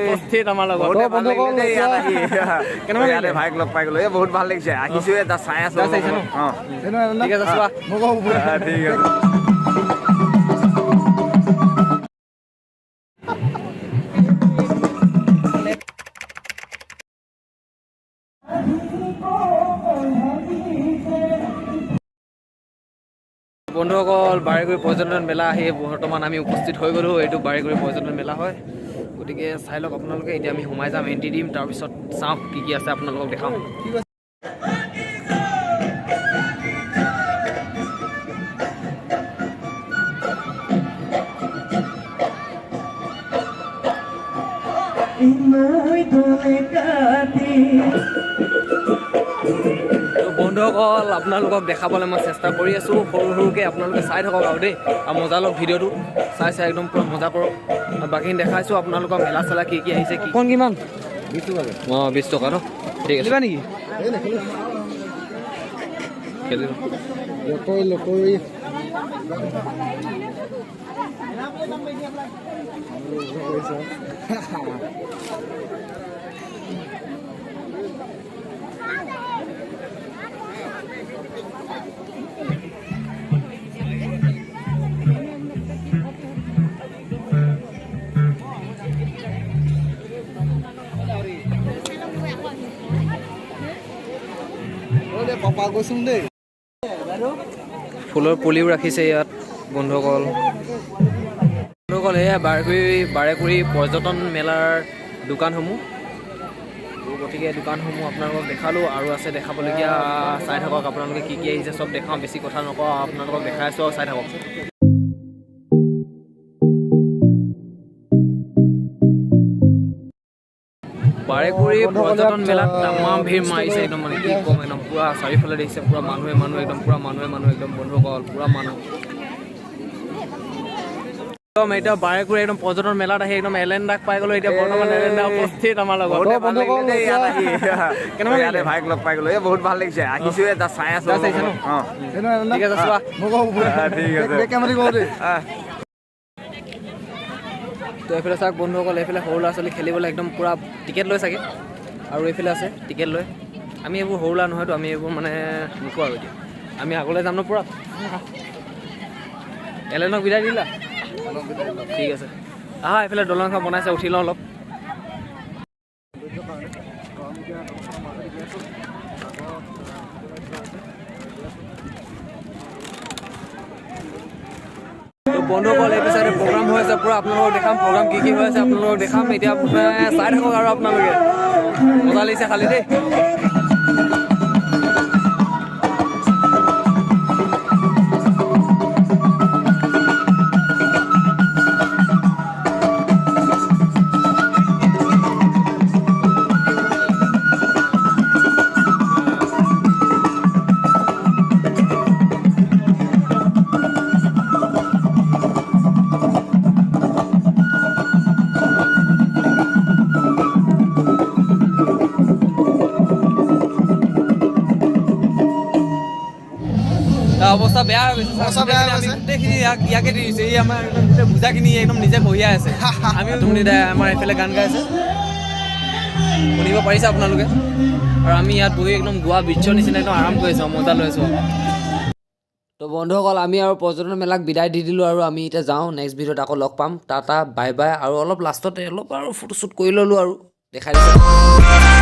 উপস্থিত আমাৰ লগত। বহুতে ভাল লাগিলে দেই ইয়াত আহি। কেনেকুৱা ইয়াতে লাগিলে? ভাইক লগ পাই গ'লো, এই বহুত ভাল লাগিছে। আহিছো, এটা চাই আছো। জাষ্ট আহিছে ন? অঁ। ঠিক আছে, চোৱা। ঠিক আছে। বন্ধুসকল, বাৰেকুৰি পৰ্যটন মেলা আহি বৰ্তমান আমি উপস্থিত হৈ গ'লোঁ। এইটো বাৰেকুৰি পৰ্যটন মেলা হয়, গতিকে চাই লওক আপোনালোকে। এতিয়া আমি সোমাই যাম, এণ্ট্ৰি দিম, তাৰপিছত চাওঁ কি কি আছে, আপোনালোকক দেখাম। তো বন্ধুসকল, আপোনালোকক দেখাবলৈ মই চেষ্টা কৰি আছোঁ সৰু সৰুকৈ। আপোনালোকে চাই থাকক আৰু দেই, আৰু মজা লওক। ভিডিঅ'টো চাই চাই একদম পূৰা মজা কৰক। আৰু বাকীখিনি দেখাইছোঁ আপোনালোকক, মেলা চেলা কি কি আহিছে। কি কোন কিমান? 20 টকা। অঁ, 20 টকা ন? ঠিক আছে। নেকি খেলিব? লকৰি। পাপা গৈছোন দেই। ফুলৰ পুলিও ৰাখিছে ইয়াত বন্ধুসকল। বন্ধুসকল, এয়া বাৰেকুৰি পৰ্যটন মেলাৰ দোকানসমূহ। তো গতিকে দোকানসমূহ আপোনালোকক দেখালোঁ, আৰু আছে দেখাবলগীয়া। চাই থাকক আপোনালোকে কি কি আহিছে, চব দেখাওঁ। বেছি কথা নকওঁ, আপোনালোকক দেখাই আছোঁ আৰু চাই থাকক। বাৰেকুৰি পৰ্যটন মেলাত তামাম ভিৰ মাৰিছে একদম, মানে কি ক'ম, একদম পূৰা চাৰিওফালে দেখিছে পূৰা মানুহে মানুহ, একদম পূৰা মানুহে মানুহ, একদম বন্ধুসকল, পূৰা মানুহ একদম। এতিয়া বাৰেকুৰি একদম পৰ্যটন মেলাত আহি একদম এলেন দাক পাই গ'লো। এতিয়া বৰ্তমান এলেন দা উপস্থিত আমাৰ লগত। বহুতে ভাল লাগিলে দেই ইয়াত আহি। কেনেকুৱা ইয়াতে লাগিলে? ভাইক লগ পাই গ'লো, এই বহুত ভাল লাগিছে। আহিছো, এটা চাই আছো। জাষ্ট আহিছে ন? অঁ। ঠিক আছে, চোৱা। ঠিক আছে। দেই। তো এইফালে চাওক বন্ধুসকল, এইফালে সৰু ল'ৰা ছোৱালী খেলিবলৈ একদম পূৰা টিকেট লয় চাগে, আৰু এইফালে আছে টিকেট লয়। আমি এইবোৰ সৰু ল'ৰা নহয়তো, আমি এইবোৰ মানে নোকোৱা আৰু। এতিয়া আমি আগলৈ যাম ন পূৰা। এলেনক বিদায় দিলা? ঠিক আছে, আহা। এইফালে দলংখন বনাইছে, উঠি লওঁ অলপ। তো বন্ধুসকল, এইটো চাইডে প্ৰগ্ৰাম হৈ আছে পূৰা। আপোনালোকক দেখাম প্ৰগ্ৰাম কি কি হৈ আছে, আপোনালোকক দেখাম। এতিয়া চাই থাকক আৰু আপোনালোকে, মজা লাগিছে খালি দেই। তাৰ অৱস্থা বেয়া হৈ গৈছে। অৱস্থা বেয়া হৈ আমি গৈছে। গোটেইখিনি ইয়াকে দি দিছে। এই আমাৰ একদম গোটেই বোজাখিনি একদম নিজে কঢ়িয়াই আছে। আমি তুমি দাই আমাৰ এইফালে গান গাই আছে, শুনিব পাৰিছে আপোনালোকে, আৰু আমি ইয়াত বহি একদম গোৱা বিচৰ নিচিনা একদম আৰাম কৰি আছোঁ, মজা লৈ আছোঁ। তো বন্ধুসকল, আমি আৰু পৰ্যটন মেলাক বিদায় দি দিলোঁ আৰু আমি এতিয়া যাওঁ। নেক্সট ভিডিঅ'ত আকৌ লগ পাম। Tata, bye bye. আৰু অলপ লাষ্টতে অলপ আৰু ফটোশ্বুট কৰি ল'লোঁ আৰু দেখাই দিছোঁ।